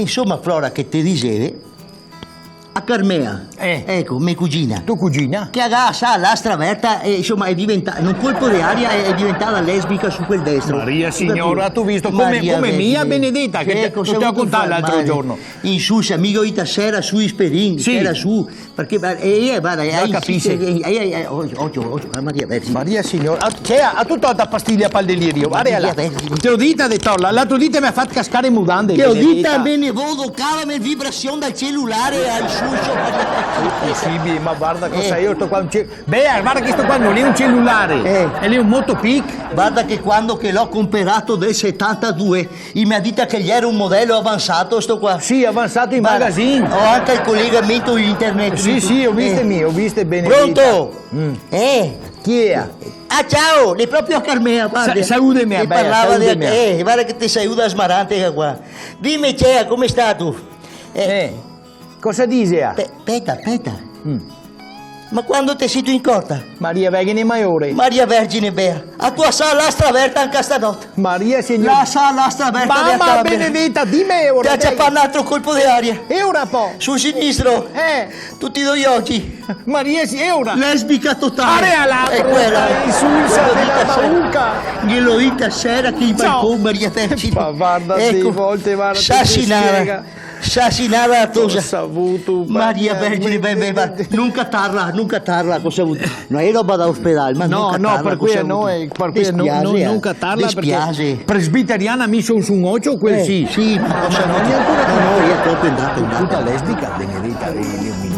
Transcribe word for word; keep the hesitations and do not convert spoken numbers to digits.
Insoma, Flora, che te diseve, a Carmea, eh, eco, me cugina. To cugina? Che la ga lasà la lastra verta e, insoma, xe diventà, in un colpo de aria xe, xe diventà lesbica su quel destro. Maria Signora, te ga visto? Come, Maria come mia Vergine. Benedeta, che te, te go contà l'altro giorno. Insulsa, mi go dito sera su i sperin, sì, sera su, parché, ma, eh, eh, varda, eh, insiste, eh, eh, eh, ocio, ocio, ocio, Maria Vergine. Maria Signora, ah, che ga, ga tuta la pastilia pal delirio, varda là. Maria Vergine. Te go dita de torla, l'altro dì te me ga fato cascare le mudande, benedeta. Te go dita, me ne vodo, cavame el vibrasion dal celulare, a insulso, Maria Vergine. Imposibile, ma varda cosa, eh, io sto qua, un ce-, Bea, varda che sto qua no l'è un celulare, eh, l'è un Motopic. Varda che quando che l'ho comperato del setantadue, i me ga dito che l'era un modelo avansato, sto qua. Sì, avansato in magazine. Varda, go anca el colegamento internet. Sì, sì, go visto, eh, mi, go visto, benedeta. Pronto? Mm. Eh? Chi xe? Ah, ciao, l'è proprio a Carmea, varda. Sa-, saludeme, che bea, parlava de, saludeme. Eh, varda che te saluda Smarante qua. Dime, Cea, come statu? Eh. Eh. Cosa dise, ah? Pe-, peta, peta. Mm. Ma quando te sito in corta? Maria Vergine Maiore. Maria Vergine Bea, a to lasà lastra verta anca stanote. Maria Signora. Lasà lastra verta. Mama benedeta, dime ora, dai. Te ga ciapà un altro colpo de aria. E ora po? Sul sinistro. Eh. Tuti e do i oci. Maria Si-, e ora? Lesbica totale. Are a là, insulsa de la bauca. Ghe l'ho dita sera che i balcon, Maria Vergine. Ma varda, eco. Dei volte, varda, te spiega. Sasinada la tosa. Cosa vuto, Maria Vergine, ben, ben, ben. No catarla, no catarla, cosa vuto? No xe roba da ospedal, ma no, no, catarla, par quela cosa vuto? No, eh, par quela no, no, eh. No catarla, parché presbiteriana mi so su un ocio, quel sì. Eh, sì, ma cosa no? No, no, xe proprio ndata, ndata. Tuta lesbica, benedeta, eh,